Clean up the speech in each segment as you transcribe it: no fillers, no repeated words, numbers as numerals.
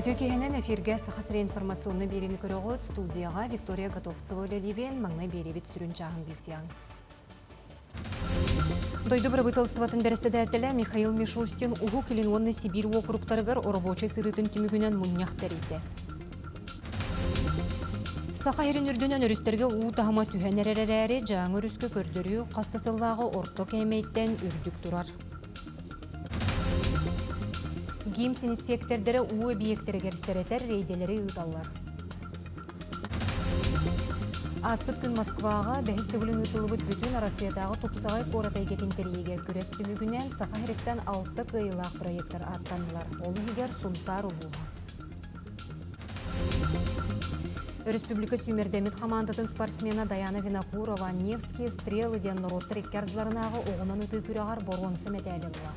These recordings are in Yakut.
Үтүө киһинэн эфиргэ Саха сирэ информационнай биэриини көрөҕүт. Студияҕа Виктория Готовцева үлэлиибин. Маҥнай биэриибит сүрүн чааһын билсиэҕиҥ. Дойду бырабыыталыстыбатын бэрэссэдээтэлэ Михаил Мишустин Уһук Илин уонна Сибиир уокуруктарыгар оробуочай сырыытын түмүгүнэн мунньах тэрийдэ. Саха сирин үрдүнэн өрүстэргэ уу таһыма түһэн эрэр эрээри, Дьааҥы өрүскэ көрдөрүү хас да сыллааҕы орто кээмэйтэн үрдүк турар. ГИМС иниспиэктэрдэрэ уу эбийиэктэригэр сэрэтэр рейдэлэри ыыталлар. Ааспыт күн Москваҕа бэһис төгүлүн ыытыллыбыт бүтүн Арассыйатааҕы тупсаҕай куорат эйгэтин тэрийиигэ күрэс түмүгүнэн Саха сириттэн алта кыайыылаах проектар ааттаннылар. Ол иһигэр Сунтаар улууһа. Өрөспүүбүлүкэ сүүмэрдэммит хамаандатын спортсмена Даяна Винокурова «Невские стрелы» диэн норуоттар икки ардыларынааҕы оҕунан ытыы күрэҕэр боруонса мэтээли ылла.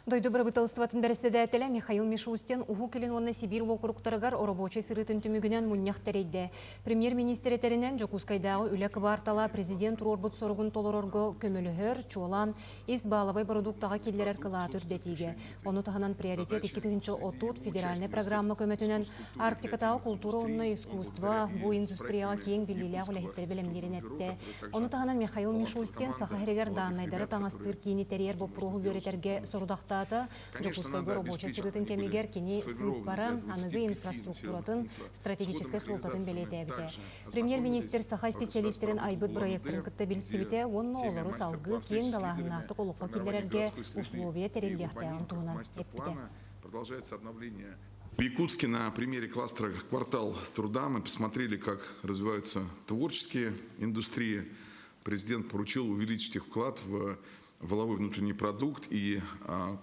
Дойду бырабыыталыстыбатын бэрэссэдээтэлэ Михаил Мишустин Уһук Илин уонна Сибиир уокуруктарыгар оробуочай сырыытын түмүгүнэн мунньах тэрийдэ. Премьер-министр этэринэн, Дьокуускайдааҕы үлэ кыбаартала президент туруорбут соругун толорорго көмөлөһөр, чуолаан ис баалабай бородууктаҕа киллэрэр кылааты үрдэтиигэ. Ону таһынан приоритет 2030 федеральнай программа көмөтүнэн Арктикатааҕы култуура уонна искусство бу индустрияҕа киэҥ биллиилээх үлэһиттэри бэлэмниирин эттэ. Ону таһынан Михаил Мишустин Саха сиригэр дааннайдары таҥастыыр киини тэрийэр боппуруоһу үөрэтэргэ сорудахтаата. Дьокуускайга рабочай сырыытын кэмигэр кини сыыппара аныгы инфраструктуратын стратегическай суолтатын бэлиэтээбитэ. Премьер-министр саха исписэлиистэрин айбыт бырайыактарын кытта билсибитэ уонна олору салгыы киэҥ далааһыннаахтык олоххо киллэрэргэ условия тэриллиэхтээҕин туһунан эппитэ. Продолжается обновление В Якутске на примере кластера «Квартал труда» мы посмотрели, как развиваются творческие индустрии. Президент поручил увеличить их вклад в валовой внутренний продукт, и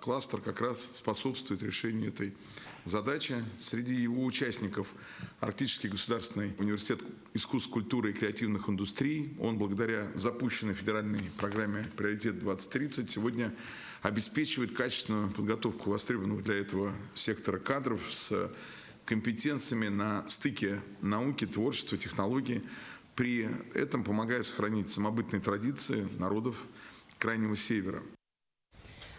кластер как раз способствует решению этой задачи. Среди его участников Арктический государственный университет искусств, культуры и креативных индустрий. Он благодаря запущенной федеральной программе «Приоритет-2030» сегодня обеспечивает качественную подготовку востребованных для этого сектора кадров с компетенциями на стыке науки, творчества, технологий, при этом помогая сохранить самобытные традиции народов Крайнего Севера.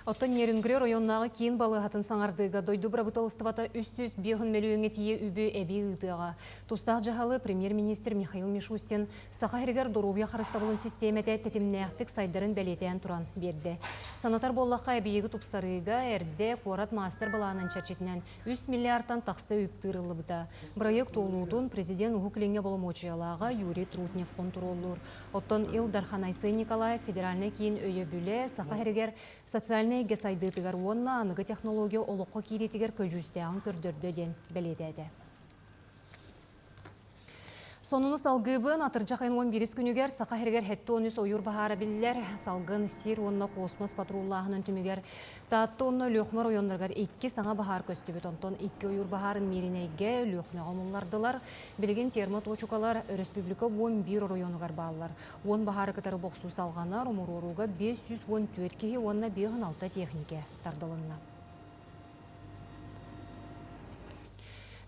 Оттон Нерюнгри оройуоннааҕы киин балыыһатын саҥардыыга дойду бырабыыталыстыбата 305 мөлүйүөҥҥэ тиийэ үбү эбии ыытыаҕа. Тустаах дьаһалы премьер-министр Михаил Мишустин Саха сиригэр доруобуйа харыстабылын систиэмэтэ тэтимнээхтик сайдарын бэлиэтээн туран биэрдэ. Санатар буоллахха, эбийиэги тупсарыыга эрдэ куорат маастар-былаанын чэрчитинэн 3 миллиардтан тахса үп тыырыллыбыта. Бырайыак туолуутун президент Уһук Илиҥҥэ боломуочуйалааҕа Юрий Трутнев хонтуруоллуур. Оттон Ил Дархан Айсен Николаев федеральнай киин өйөбүлэ Саха сиригэр социальнай эйгэ сайдыытыгар уонна аныгы технология олоххо киириитигэр көдьүүстээҕин көрдөрдө диэн бэлиэтээтэ. Сонуну салгыыбын атырдьах ыйын 11 күнүгэр Саха сиригэр 73 ойуур баһаара биллэр. Салгын, сир уонна космос патруллааһынын түмүгэр Таатта уонна Өлүөхүмэ оройуоннарыгар икки саҥа баһаар көстүбүт. Онтон икки ойуур баһаарын Мииринэйгэ, Өлүөхүмэҕэ умуллардылар. Билигин термотуочукалар өрөспүүбүлүкэ 11 оройуонугар бааллар. Уон баһаары кытары бохсуу салҕанар, умуруорууга 514 киһи уонна 56 техникэ тардылынна.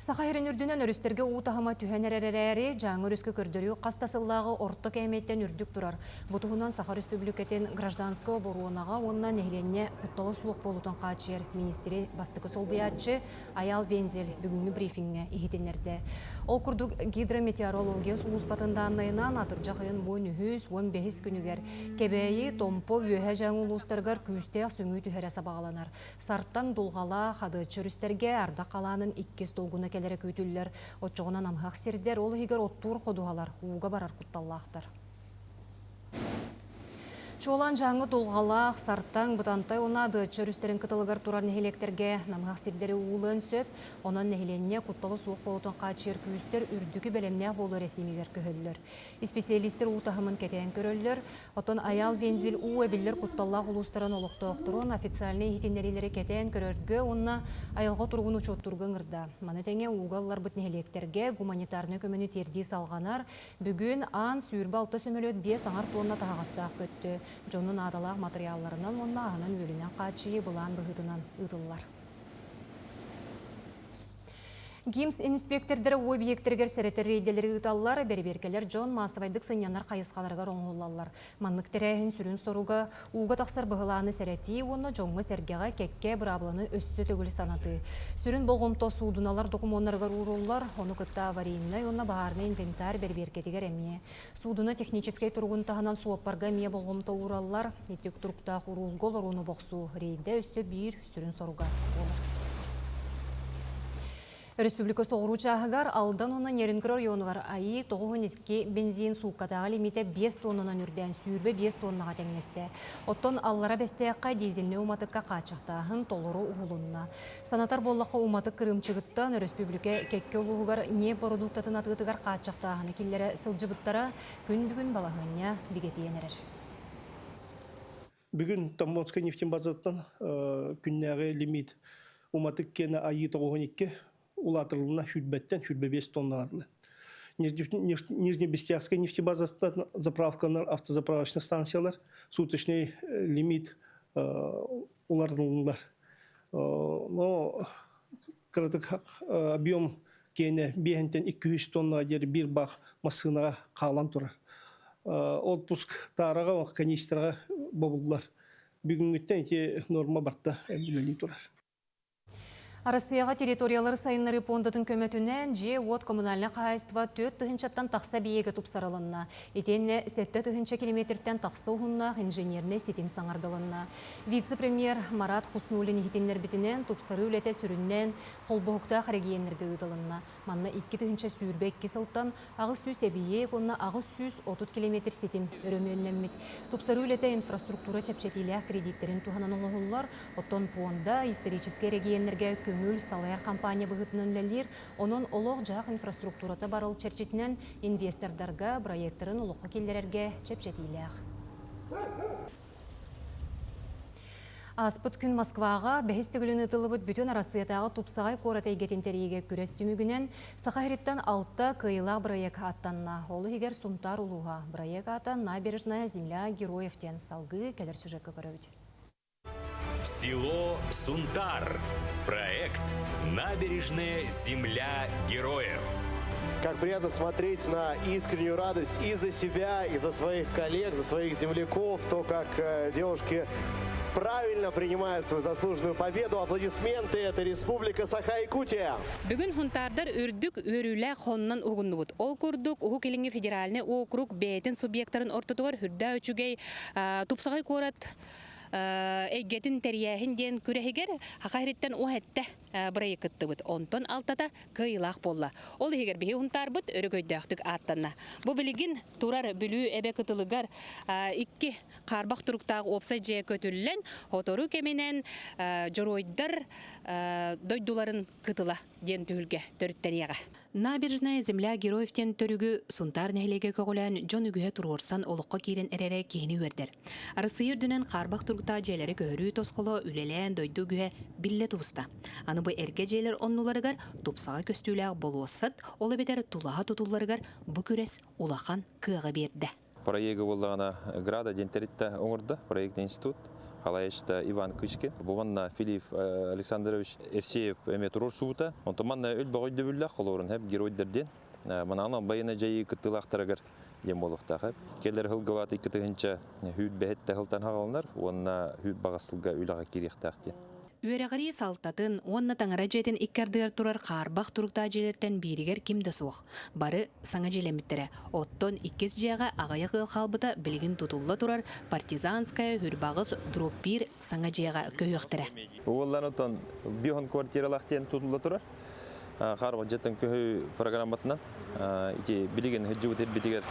Саха сирин үрдүнэн өрүстэргэ уу таһыма түһэн эрэр эрээри, Дьааҥы өрүскэ көрдөрүү хас да сыллааҕы орто кээмэйтэн үрдүк турар. Бу туһунан Саха Өрөспүүбүлүкэтин гражданскай оборуонаҕа уонна нэһилиэнньэ куттала суох буолуутун хааччыйар миниистири бастакы солбуйааччы Айаал Вензель бүгүҥҥү брифиҥҥэ иһитиннэрдэ. Ол курдук, гидрометеорология сулууспатын дааннайынан, атырдьах ыйын 13 15 күнүгэр Кэбээйи, Томпо, Үөһээ Дьааҥы улуустарыгар күүстээх сөҥүү түһэрэ сабаҕаланар. Сартан дулҕалаах Адыаччы өрүстэргэ ардах халаанын иккис долгуна кэлэрэ күүтүллэр. Оччоҕуна намыһах сирдэр, ол иһигэр оттуур ходуһалар ууга барар кутталлаахтар. Чуолаан Дьааҥы дулҕалаах, Сартаҥ, Бытантай уонна Адыаччы өрүстэрин кытылыгар турар нэһилиэктэргэ намыһах сирдэри уулуон сөп. Онон нэһилиэнньэ куттала суох буолуутун хааччыйар күүстэр үрдүкү бэлэмнээх буолуу эрэсиимигэр көһөллөр. Исписэлиистэр уу таһымын кэтээн көрөллөр. Оттон Айаал Вензель уу эбиллэр кутталлаах улуустарын олохтоохторун официальнай иһитиннэриилэри кэтээн көрөргө уонна айылҕа туругун учуоттуурга ыҥырда. Маны тэҥэ ууга ылларбыт нэһилиэктэргэ гуманитарнай көмөнү тиэрдии салҕанар. Бүгүн аан 26 сөмөлүөт биэс аҥар туонна таһаҕастаах көттө. Дьону наадалаах матырыйаалларынан уонна аһынан-үөлүнэн хааччыйыы былаан быһыытынан ыытыллар. ГИМС инспектордара уу объектэригэр сэрэтэр рейдэлэри ыыталлар, бэрэбиэркэлэр дьон маассабайдык сынньанар хайысхаларыгар оҥоһуллаллар. Маннык тэрээһин сүрүн соруга ууга тахсар быһылааны сэрэтии уонна дьоҥҥо-сэргэҕэ кэккэ быраабыланы өссө төгүл санатыы. Сүрүн болҕомто суудуналар докумуоннарыгар ууруллар, ону кытта аварийнай уонна баһаарынай инвентарь бэрэбиэркэтигэр эмиэ. Суудуна техническэй туругун таһынан суоппарга эмиэ болҕомто уураллар. Итик туруктаах уруулга олорууну бохсуу рейдэ өссө биир сүрүн соруга буолар. Республика соҕуруу чааһыгар Алдан уонна Нерюнгри оройуонугар АИ 92 бензин сууккатааҕы лимиитэ 5 тоннанан үрдээн 25 тоннаҕа тэҥнэстэ. Оттон Аллара Бэстээххэ дизельнэй уматыкка хааччахтааһын толору уһулунна. Санатар буоллахха, уматык кырыымчыгыттан өрөспүүбүлүкэ кэккэ улууһугар ньиэп бородууктатын атыытыгар хааччахтааһыны киллэрэ сылдьыбыттара күн бүгүн балаһыанньа бигэтийэн эрэр. Бүгүн Томмотскай нефтебазаттан күннээҕи лимит уматык киэнэ айыы 92 улаатырылына сүүрбэттэн 25 тоннаҕа Нижнебестяхскай нефтебазаттан заправкалар, автозаправочный станциялар суточный лимит уларытыллар. Но кыратык объем киэнэ биэһинтэн 200 тоннаҕа диэри биир баах массыынаҕа хаалан турар. Отпуск таараҕа канистраҕа бобуллар. Бүгүҥҥүттэн ити норма барта үлэлии турар. Арассыыйаҕа территориялары сайыннарыы пуондатын көмөтүнэн дьиэ-уот коммунальнай хаһаайыстыба 4 тыһыынчаттан тахса эбийиэгэ тупсарылынна. Итиэннэ 7 тыһыынча километртэн тахса уһуннаах инженернэй ситим саҥардылынна. Вице-премьер Марат Хуснуллин иһитиннэрбитинэн, тупсарыы үлэтэ сүрүннээн холбоһуктаах эрэгийиэннэргэ ыытылынна. Манна 2022 сылтан 800 эбийиэк уонна 830 километр ситим өрөмүөннэммит. Тупсарыы үлэтэ инфраструктура чэпчэтиилээх кредиттэрин туһанан оҥоһуллар, оттон пуонда историческай эрэгийиэннэргэ көҥүл салайар компания быһыытынан үлэлиир, онон олох-дьаһах инфраструктурата барыл чэрчитинэн инвестордарга проектарын олоххо киллэрэргэ чэпчэтиилээх. Ааспыт күн Москваҕа бэһис төгүлүн ыытыллыбыт бүтүн Арассыыйатааҕы тупсаҕай куорат эйгэтин тэрийиигэ күрэс түмүгүнэн Саха сириттэн алта кыайыылаах бырайыак ааттанна. Ол иһигэр Сунтаар улууһа. Бырайыак аата «Набережная земля героев» диэн салгыы кэлэр сюжекка көрөбүт. Село Сунтар. Проект «Набережная земля героев». Как приятно смотреть на искреннюю радость и за себя, и за своих коллег, за своих земляков, то, как девушки правильно принимают свою заслуженную победу. Аплодисменты. Это Республика Саха-Якутия. Бүгүн Сунтаардар үрдүк үөрүүлээх сонунтан уһугуннубут. Ол курдук Уһук Илиҥҥи федеральнай округ бэйэтин субъектарын ортотугар сүрдээх үчүгэй тупсаҕай куорат эйгэтин тэрийээһин диэн күрэһигэр Саха сириттэн 17 бырайыак кыттыбыт. Онтон алтата кыайыылаах буолла. Ол иһигэр биһи Сунтаарбыт өрөгөйдөөхтүк ааттанна. Бу билигин турар Бүлүү эбэ кытылыгар икки хаарбах туруктаах уопсай дьиэ көтүллэн, сотору кэминэн дьоруойдар дойдуларын кытыла диэн түһүлгэ төрүттэниэҕэ. Набережная земля героев диэн төрүгү Сунтаар нэһилиэгэ көҕүлээн дьон үгүһэ туруорсан олоххо киирэн эрэрэ киһини үөрдэр. Арассыыйа үрдүнэн хаарбах туруктаах дьиэлэри көһөрүү тосхоло үлэлээн дойду үгүһэ биллэ тубуста. Аны бу эргэ дьиэлэр оннуларыгар тупсаҕай көстүүлээх болуоссат, ол эбэтэр тулаһа тутулларыгар бу күрэс улахан кыаҕы биэрдэ. Проегы буоллаҕына Града диэн тэрилтэ оҥордо, проектный институт. Халайышта Иван Кычкин. Бу манна Филипп Александрович Евсеев эмиэ туруорсубута. Онтон манна өлбөҕө өйдөбүллээх холуорун хэп геройдар диэн. Манаан байына дьайыы кыттыылаахтарыгар диэн буолуохтаах. Келер сылгылаат 2 тыһыынча сүүрбэһиттэ сылтан хаҕаланар уонна 28 сылга үлэҕэ киириэхтээх диэн. Үөрэҕирии салтатын уонна таҥара дьиэтин икки ардыгар турар хаарбах туруктаах дьиэлэртэн бииригэр ким да суох. Бары саҥа дьиэлэммиттэрэ. Оттон иккис дьиэҕэ аҕыйах ыал хаалбыта билигин тутулла турар Партизанская 28/1 саҥа дьиэҕэ көһүөхтэрэ. Уоллан отон бион квартиралаах диэн тутулла турар. Хаарбах дьиэттэн көһүү программатынан ити билигин сылдьыбыт ирбитигэр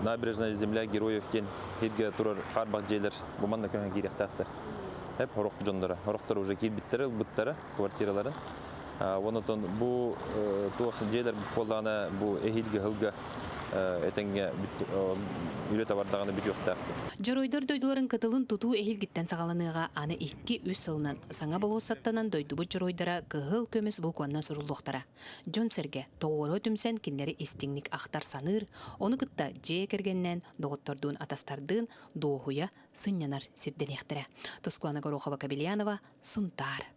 Набережная земля героев диэн сиргэ турар хаарбах дьиэлэр бу манна көһөн киириэхтээхтэр. Хеп хорох дьонноро, хорохтор уже киирбиттэрэ, ылбыттара квартираларын. Онотон бу туох дьиэлэр буоллаҕына бу эһиилги сылга этэҥҥэ үлэ табардаҕына бүтүөхтээх. Дьоруойдар дойдуларын кытылын тутуу эһиилгиттэн саҕаланыаҕа аны 2-3 сылынан саҥа болуоссаттанан дойдубут дьоруойдара кыһыл көмүс букваннан суруллуохтара. Дьон-сэргэ тоҕуоруһа түмсэн кинилэри истиҥник ахтар-саныыр, ону кытта дьиэ кэргэнинэн, доҕоттордуун атастардыын дуоһуйа сынньанар сирдэниэхтэрэ. Тускуана Горохова-Кабельянова, Сунтаар.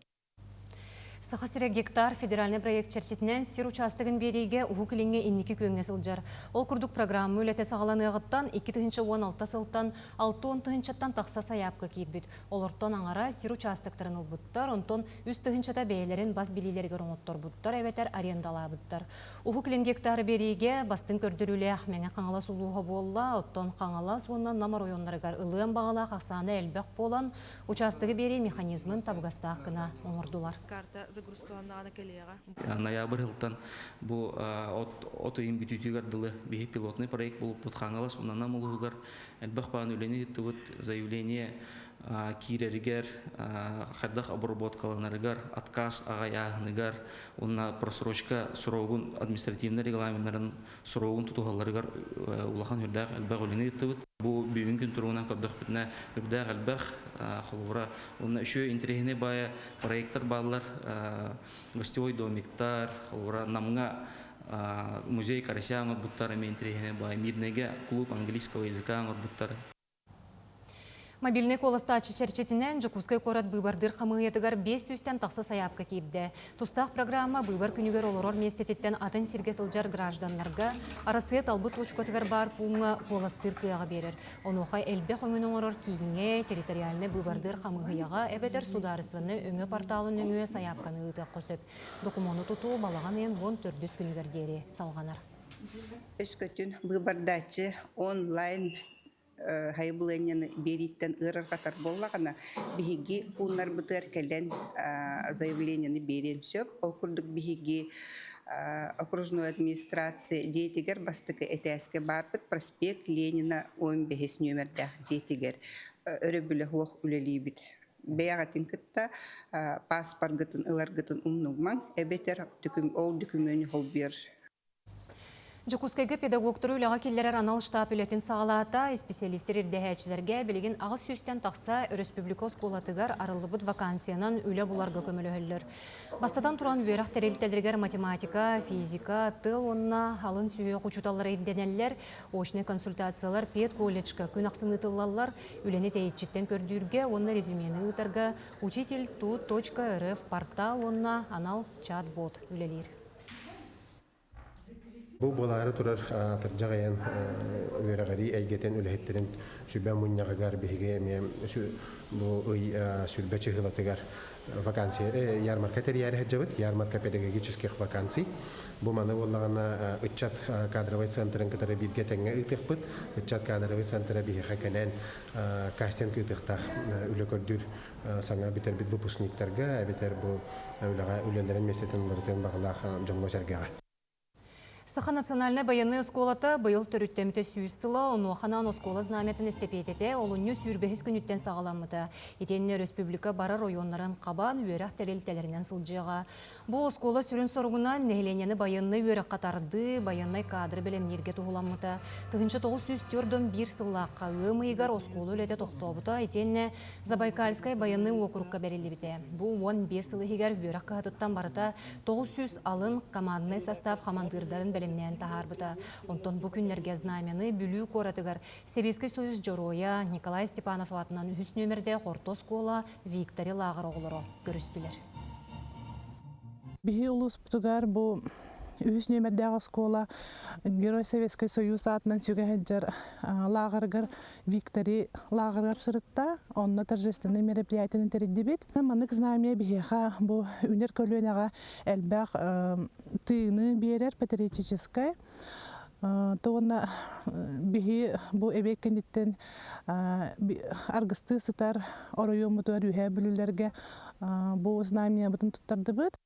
Саха сирэ гектар федеральнай проект чэрчитинэн сир учаастагын биэриигэ Уһук Илиҥҥэ инники күөҥҥэ сылдьар. Ол курдук программа үлэтэ саҕаланыаҕыттан 2016 сылтан 60 тыһыынчаттан тахса сайаапка киирбит. Олортон аҥара сир учаастактарын ылбыттар, онтон үс тыһыынчата бэйэлэрин бас билиилэригэр оҥотторбуттар эбэтэр арендалаабыттар. Уһук Илин гектары биэриигэ бастыҥ көрдөрүүлээх Мэҥэ Хаҥалас улууһа буолла, оттон Хаҥалас уонна Нам оройуоннарыгар ылыан баҕалаах ахсаана элбэх буолан, Учаастагы биэрии механизмын табыгастаах гына оҥордулар. Карта загрузкаланнаҕына кэлиэҕэ. Ноябрь сылтан бу от от ыйын бүтүүтүгэр дылы биһи пилотный проект буолбут Хаҥалас уонна Нам улууһугар элбэх баан үлэни ыыттыбыт заявление киирэригэр хайдах обработкаланарыгар отказ аҕайааһыныгар уонна просрочка срогун административнай регламеннарын срогун тутуһалларыгар улахан үрдээх элбэх үлэни ыыттыбыт. Бу бүгүн күн туругунан көрдөхпүтүнэ үрдээх элбэх холобура уонна үчүгэй интэриэһинэй баайа проектар бааллар гостевой домиктар холобура Намҥа музей карася оҥорбуттар эмиэ интэриэһинэй баай Мирнэйгэ клуб английского языка оҥорбуттар. Мобильнай куоластааччы чэрчитинэн Дьокуускай куорат быыбардыыр хамыыһыйатыгар 500-тэн тахса сайаапка киирдэ. Тустаах программа быыбар күнүгэр олорор миэстэтиттэн атын сиргэ сылдьар гражданнарга Арассыыйа талбыт туочукатыгар баар пууҥҥа куоластыыр кыаҕы биэрэр. Онуоха элбэх өҥөнү оҥорор кииҥҥэ, территориальнай быыбардыыр хамыыһыйаҕа эбэтэр судаарыстыбаннай өҥө порталын нөҥүө сайаапканы ыытыахха сөп. Докумуону тутуу балаҕан ыйын 14 күнүгэр диэри салҕанар. Өскөтүн быыбардааччы онлайн хайыбылыанньаны биэрииттэн ыарырҕатар буоллаҕына, биһиги пууннарбытыгар кэлэн заявлениены биэриэн сөп. Ол курдук биһиги окружной администрация дьиэтигэр бастакы этээскэ баарбыт проспект Ленина 15 нүөмэрдээх дьиэтигэр өрөбүлэ суох үлэлиибит. Бэйэҕитин кытта пааспаргытын ыларгытын умнумаҥ, эбэтэр ол дөкүмүөнү холбуйар Дьокуускайга педагогтары үлэҕэ киллэрэр анал штаб үлэтин саҕалаата. Исписэлиистэр ирдэһээччилэргэ билигин аҕыс сүүстэн тахса өрөспүүбүлүкэ оскуолатыгар арыллыбыт вакансиянан үлэ буларга көмөлөһөллөр. Бастатан туран, үөрэх тэрилтэлэригэр математика, физика, тыл уонна алын сүһүөх учууталлара ирдэнэллэр. Очнай консультациялар педколледжка күн ахсын ыытыллаллар. Үлэни тэйиччиттэн көрдүүргэ уонна резюмены ыытарга учитель тут.рф портал уонна анал чат-бот үлэлиир. Бу буолаары турар атырдьах айан үөрэҕирии эйгэтин үлэһиттэрин сүбэ мунньаҕыгар биһиги эмиэ бу ый сүлбэ чыһыылатыгар вакансия ярмарка тэрийээри сылдьабыт. Ярмарка педагогических вакансий. Бу маны буоллаҕына ыччат кадровай центрын кытары бииргэ тэҥҥэ ыытыахпыт. Ыччат кадровай центра биһиэхэ кэлэн кастинг ыытыахтаах үлэ көрдүүр саҥа бүтэрбит выпускниктарга эбэтэр бу үлэҕэ үлэлэрин миэстэтин уларытыан баҕалаах дьоҥҥо-сэргэҕэ. Саха национальнай байыаннай оскуолата быйыл төрүттэммитэ сүүс сыла, онуоха анаан оскуола знамятын эстэпиэтэтэ олунньу сүүрбэһис күнүттэн саҕаламмыта. Итиэннэ өрөспүүбүлүкэ барар оройуоннарын хабан үөрэх тэрилтэлэринэн сылдьыаҕа. Бу оскуола сүрүн соругунан нэһилиэнньэни байыаннай үөрэххэ тардыы, байыаннай кадры бэлэмнииргэ туһуламмыта. 1941 сыллаахха ыам ыйыгар оскуола үлэтэ тохтообута, итиэннэ Забайкальскай байыаннай уокурукка бэриллибитэ. Бу 15 сыл иһигэр үөрэх кыһатыттан барыта 900 алын команднай состав хамандыырдарын бэлэмнээн таһаарбыта. Онтон бу күннэргэ знамяны Бүлүү куоратыгар Сэбиэскэй Союз Дьоруойа Николай Степанов аатынан үһүс нүөмэрдээх орто оскуола Виктори лааҕыр оҕолоро көрүстүлэр. Биһи улууспутугар бу үһүс нүөмэрдээх оскуола Герой Советскай Союз аатынан сүгэ сылдьар лааҕырыгар Виктори лааҕырыгар сырытта, онно торжественнай мероприятиены тэрийдибит. Маннык знамя биһиэхэ бу үүнэр көлүөнэҕэ элбэх тыыны биэрэр патриотическай. Уонна биһи бу эбиэт кэнниттэн аргыстыы сытар оройуоммутугар Үөһээ Бүлүүлэргэ бу знамябытын туттардыбыт.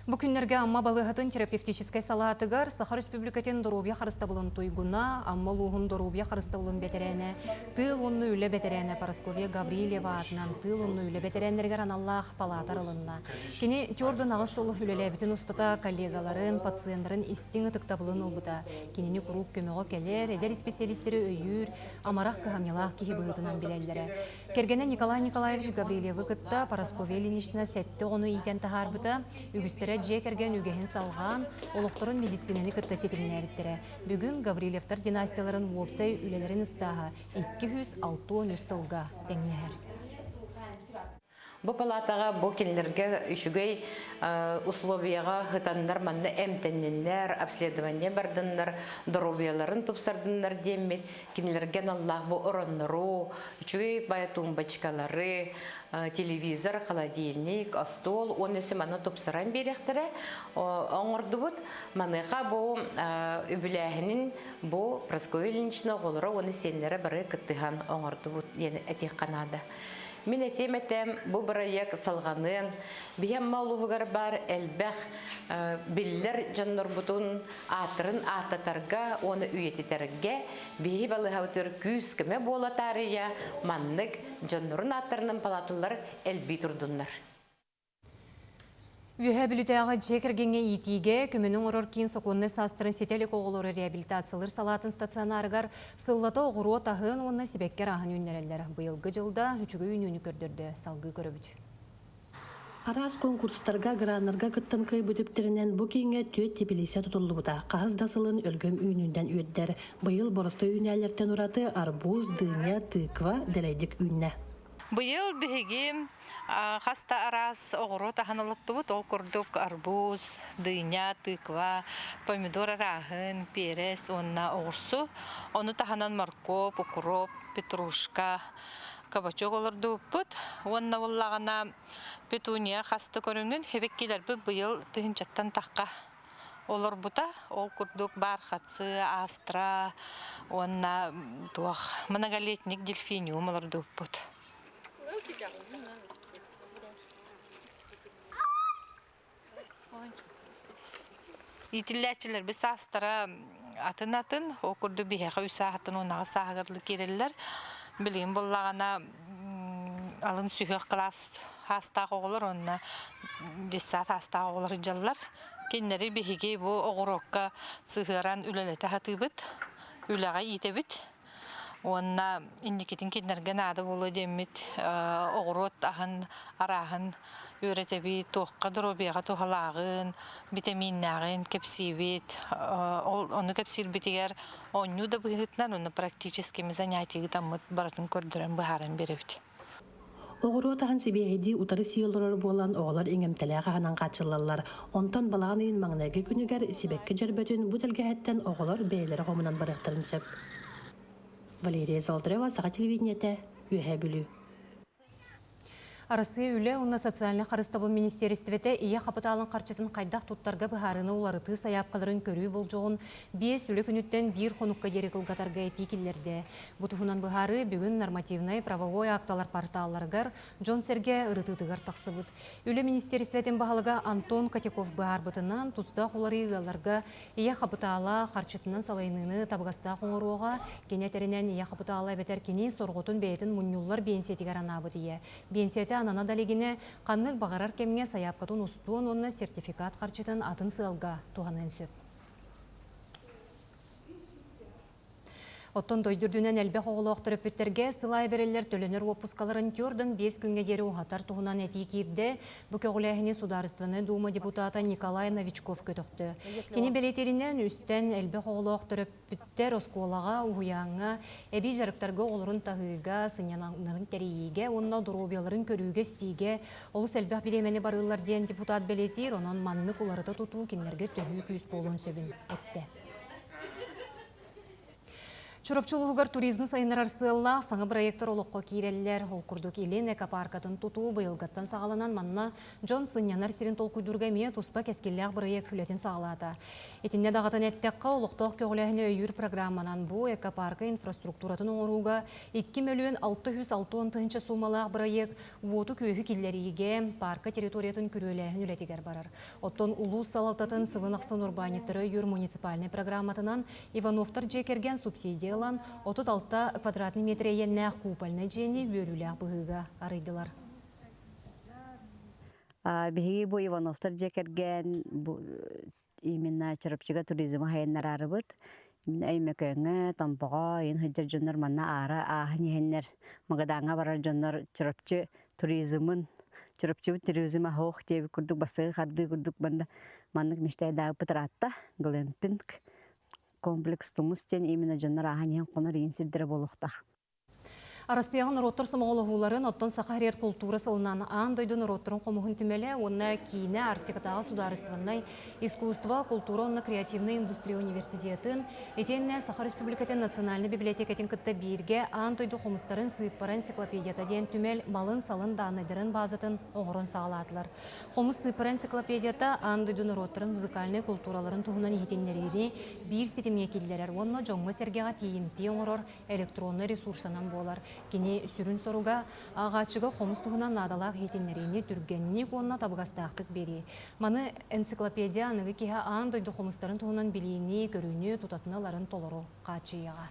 Бу күннэргэ Амма балыыһатын терапевтическай салаатыгар Саха Республикатын доруобуйа харыстабылын туйгуна, Амма улууһун доруобуйа харыстабылын бэтэрээнэ, тыыл уонна үлэ бэтэрээнэ Парасковья Гаврильева аатынан тыыл уонна үлэ бэтэрээннэригэр аналлаах палаата арылынна. Кини төрдүн аҕыс сыл үлэлээбитин устата коллегаларын, пациеннарын истиҥ ытыктабылын ылбыта. Кинини куруук көмөҕө кэлэр, эдэр исписэлиистэри өйүүр, амарах кыһамньылаах киһи быһыытынан билэллэрэ. Кэргэнэ Николай Николаевич Гаврильевы кытта Парасковья Ильинична сэттэ оҕону иитэн таһаарбыта, үгүстэрэ дьиэ кэргэн үгэһин салҕаан, олохторун медицинэни кытта ситимнээбиттэрэ. Бүгүн Гаврильевтар династияларын уопсай үлэлэрин ыстааһа 263 сылга тэҥнэһэр. Бу палатаҕа бу кинилэргэ үчүгэй условияҕа сытаннар манна эмтэнниннэр, обследование бардыннар, доруобуйаларын тупсардыннар диэммит кинилэргэ аналлаах бу ороннору, үчүгэй бай тумбочкалары, телевизор, холодильник, остуол уонна өссө манна тупсаран биэриэхтэрэ оҥордубут. Маныаха бу үбүлээһинин бу Прасковья Ильинична оҕолоро уонна сиэннэрэ бары кыттыһан оҥордубут диэн этиэххэ наада. Мин этиэм этэ, бу бырайыак салҕаныан, биһи Амма улууһугар баар элбэх биллэр дьоннорбутун ааттарын ааттатарга уонна үйэтитэргэ биһи балыыһабытыгар күүс-көмө буола таарыйа маннык дьоннорун ааттарынан палаталар элбии турдуннар. Үөһээ Бүлүүтээҕи дьиэ кэргэҥҥэ иитиигэ көмөнү оҥорор киин сокуоннай саастарын ситэ илик оҕолору реабилитациялыыр салаатын стационарыгар сыллата оҕуруот аһын уонна сибэкки арааһын үүннэрэллэр. Быйылгы дьылда үчүгэй үүнүүнү көрдөрдө. Салгыы көрөбүт. Араас конкурстарга, граннарга кыттан кыайбыт үптэринэн бу кииҥҥэ түөрт теплица тутуллубута. Хаһыс да сылын өлгөм үүнүүнэн үөрдэр. Быйыл боростуой үүнээлэртэн ураты арбуз, дыня, тыква дэлэйдик үүннэ. Быйыл биһиги хас да араас оҕуруот аһын олоттубут. Ол курдук арбуз, дыня, тыква, помидор арааһын, перец уонна оҕурсу. Ону таһынан моркуоп, укроп, петрушка, кабачок олордубуппут. Уонна буоллаҕына петуния хас да көрүҥүн хэбэккилэрбит быйыл тыһыынчаттан тахха олорбута. Ол курдук бархатцы, астра уонна туох многолетник дельфиниум олордубуппут. Иитиллээччилэрбит саастара атын-атын, ол курдук биһиэхэ үс сааһыттан уонаҕа сааһыгар киирэллэр. Билигин буоллаҕына алын сүһүөх кылаас саастаах оҕолор уонна детсад саастаах оҕолор сылдьаллар. Кинилэри биһиги бу оҕуруокка сыһыаран үлэлэтэ сатыыбыт, үлэҕэ иитэбит. Уонна инникитин кинилэргэ наада буолуо диэммит оҕуруот аһын арааһын үөрэтэбит, туохха доруобуйаҕа туһалааҕын, битэмииннээҕин кэпсиибит. Ол ону кэпсиирбитигэр оонньуу да быһыытынан уонна практическими занятие ыытаммыт барытын көрдөрөн быһааран биэрэбит. Оҕуруот аһын сибиэһэйдии утары сии олорор буолан, оҕолор иҥэмтэлээх аһынан хааччыллаллар. Онтон балаҕан ыйын маҥнайгы күнүгэр сибэкки дьөрбөтүн бу тэлгэһэттэн оҕолор бэйэлэрэ хомунан барыахтарын сөп. Валерия Золотарева, Саха телевидениетэ, Үөһээ Бүлүү. Арассыыйа Үлэ уонна социальнай харыстабыл министиэристибэтэ ийэ хапытаалын харчытын хайдах туттарга быһаарыыны уларытыы сайаапкаларын көрүү болдьоҕун 5 үлэ күнүттэн биир хонукка диэри кылгатарга этии киллэрдэ. Бу туһунан быһаарыы бүгүн нормативнай правовой акталар порталларыгар дьон-сэргэ ырытыытыгар тахсыбыт. Үлэ министиэристибэтин баһылыга Антон Котяков быһаарбытынан, тустаах уларыйыы ыалларга ийэ хапытаала харчытынан салайыныыны табыгастаах оҥоруоҕа, кини этэринэн ийэ хапытаала эбэтэр кини сорҕотун бэйэтин мунньуллар биэнсийэтигэр анаабыт ийэ. Биэнсийэтэ анана да илигинэ, ханнык баҕарар кэмҥэ сайаапкатын устуон уонна сертификат харчытын атын сыалга туһаныан сөп. Оттон дойду үрдүнэн элбэх оҕолоох төрөппүттэргэ сыл аайы бэриллэр төлөнөр уоппускаларын 45 күҥҥэ диэри уһатар туһунан этии киирдэ. Бу көҕүлээһини Судаарыстыбаннай Дума депутата Николай Новичков көтөхтө. Кини бэлиэтииринэн, үстэн элбэх оҕолоох төрөппүттэр оскуолаҕа, уһуйааҥҥа, эбии дьарыктарга оҕолорун таһыыга, сынньалаҥнарын тэрийиигэ уонна доруобуйаларын көрүүгэ-истиигэ олус элбэх бириэмэни барыыллар диэн депутат бэлиэтиир, онон маннык уларыта тутуу кинилэргэ төһүү күүс буолуон сөбүн эттэ. Чурапчы улууһугар туризмы сайыннарар сыаллаах саҥа бырайыактар олоххо киирэллэр. Ол курдук Илин экопааркатын тутуу быйылгыттан саҕаланан манна дьон сынньанар сирин толкуйдуурга эмиэ туспа кэскиллээх бырайыак үлэтин саҕалаата. Итиннэ даҕатан эттэххэ, олохтоох көҕүлээһини өйүүр программанан бу экопаарка инфраструктуратын оҥорууга 2 мөлүйүөн 660 тыһыынча суумалаах бырайыак уоту-күөһү киллэриигэ, паарка территориятын күрүөлээһин үлэтигэр барар. Оттон улуус салалтатын сылын ахсын урбаанньыттары өйүүр муниципальнай программатынан Ивановтар дьиэ кэргэн субсидия ылан 36 квадратный метр иэннээх купольнай дьиэни үөрүүлээх быһыыга арыйдылар. Биһиги бу Ивановтар дьиэ кэргэн бу именно Чурапчыга туризмы хайыннараарыбыт. Өймөкөөҥҥө, Томпоҕо ыйын сылдьар дьоннор манна аара ааһан иһэннэр Магадаҥҥа барар дьоннор Чурапчы туризмын Чурапчыбыт туризма суох диэбит курдук бастакы хардыы курдук манна маннык мечтайдаабыппыт ыраатта. Глэмпинг комплекс Тумус диэн именно дьоннор ааһан иһэн хонор иин сирдэрэ буолуохтаах. Арассыйаҕа норуоттар сомоҕолоһууларын, оттон Саха сиригэр култуура сылынан аан дойду норуоттарын хомуһун түмэлэ уонна киинэ Арктикатааҕы судаарыстыбаннай искусство, култуура уонна креативнай индустрия университетын, итиэннэ Саха Республикатын национальнай библиотекатын кытта бииргэ аан дойду хомустарын сыыппара энциклопедията диэн түмэл малын-салын дааннайдарын баазатын оҥорон саҕалаатылар. Хомус сыыппара энциклопедията аан дойду норуоттарын музыкальнай култуураларын туһунан иһитиннэриини биир ситимҥэ киллэрэр уонна дьоҥҥо-сэргэҕэ тиийимтиэ оҥорор электроннай ресурсанан буолар. Кини сүрүн соруга ааҕааччыга хомус туһунан наадалаах иһитиннэриини түргэнник уонна табыгастаахтык биэрии. Маны энциклопедия аныгы киһи аан дойду хомустарын туһунан билиини, көрүүнү тутатына ыларын толору хааччыйыаҕа.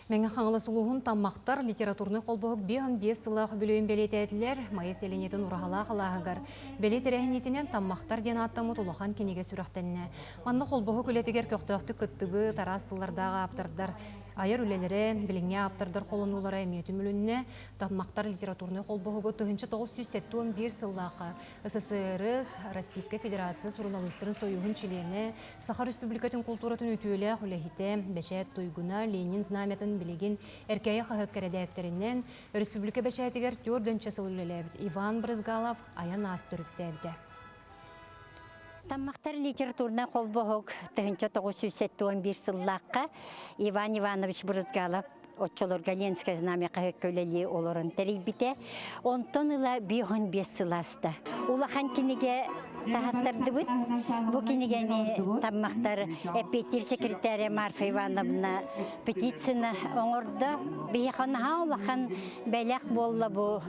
Мэҥэ Хаҥалас улууһун Таммахтар литературнай холбоһук 55 сыллаах үбүлүөйүн бэлиэтээтилэр. Майа сэлиэнньэтин ураһалаах алааһыгар бэлиэ тэрээһиннитинэн Таммахтар диэн ааттаммыт улахан кинигэ сүрэхтэннэ. Манна холбоһук үлэтигэр көхтөөхтүк кыттыбыт араас сыллардаах ааптардар айар үлэлэрэ, билиҥҥи ааптардар холонуулара эмиэ түмүлүннэ. Таммахтар литературнай холбоһугу 1971 сыллаахха СССР, Российскай Федерация суруналыыстарын союһун чилиэнэ, Саха Республикатын култууратын үтүөлээх үлэһитэ, бэчээт туйгуна Ленин знамятын билигин Эркээйи хаһыакка эрэдээктэринэн, республика бэчээтигэр түөрт сыл үлэлээбит Иван Брызгалов айан аас төрүттээбитэ. Таммахтар литературнай холбоһук 1971 сыллаахха Иван Иванович Брызгалов оччолорго Ленское знамя хаһыакка үлэлии олорон тэрийбитэ. Онтон ыла 55 сыл ааста. Улахан кинигэ таһаттардыбыт. Бу кинигэни Таммахтар эппиэттиир секретаря Марфа Ивановна Птицына оҥордо. Биһиэхэ наһаа улахан бэлэх буолла бу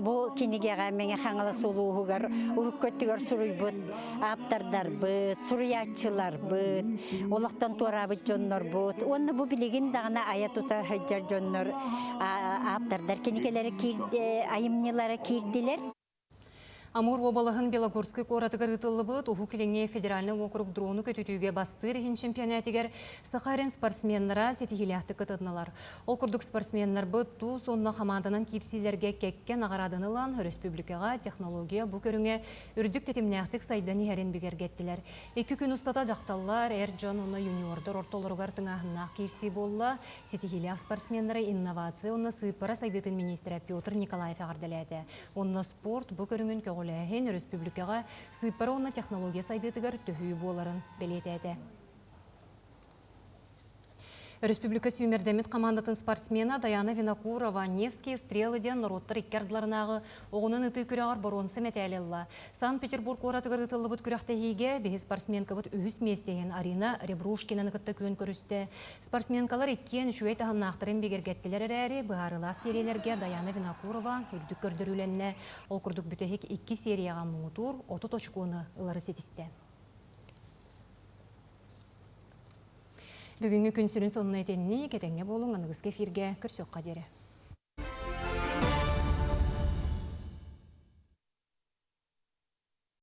бу кинигэҕэ Мэҥэ Хаҥалас улууһугар урукку өттүгэр суруйбут ааптардарбыт, суруйааччыларбыт, олохтон туораабыт дьоннорбут уонна бу билигин даҕаны айа-тута сылдьар дьоннор ааптардар кинигэлэрэ айымньылара киирдилэр. Амур уобалаһын Белогорскай куоратыгар ыытыллыбыт Уһук Илиҥҥи федеральнай уокурук дрону көтүтүүгэ бастыыр иһин чемпионатыгар Саха эрин спортсменнара ситиһиилээхтик кытыннылар. Ол курдук спортсменнарбыт туус уонна хамаанданан киирсиилэргэ кэккэ наҕарааданы ылан өрөспүүбүлүкэҕэ технология бу көрүҥэ үрдүк тэтимнээхтик сайдан иһэрин бигэргэттилэр. Икки күн устата дьахталлар, эр дьон уонна юниордар ортолоругар тыҥааһыннаах киирсии буолла. Ситиһиилээх спортсменнары инновация уонна сыыппара сайдыытын министрэ Петр Николаев эҕэрдэлээтэ. Уонна спорт бу көрүҥүн көҕүлээһин өрөспүүбүлүкэҕэ сыыппара уонна технология сайдыытыгар төһүү буоларын бэлиэтээтэ. Өрөспүүбүлүкэ сүүмэрдэммит хамаандатын спортсмена Даяна Винокурова Невские стрелы диэн норуоттар икки ардыларынааҕы оҕунан ытыы күрэҕэр боруонса мэтээли ылла. Санкт-Петербург куоратыгар ыытыллыбыт күрэхтэһиигэ биһи спортсменкабыт үһүс миэстэ иһин Арина Ребрушкинаны кытта күөн көрүстэ. Спортсменкалар иккиэн үчүгэй таһымнаахтарын бигэргэттилэр эрээри, быһаарыылаах сиэриялэргэ Даяна Винокурова үрдүк көрдөрүүлэннэ. Ол курдук бүтэһик икки серияҕа муҥутуур 30 очкону ылары ситистэ. Бүгүҥҥү күн сүрүн сонуна итинник, этэҥҥэ буолуҥ, аныгыскы эфиргэ көрсүөххэ диэри.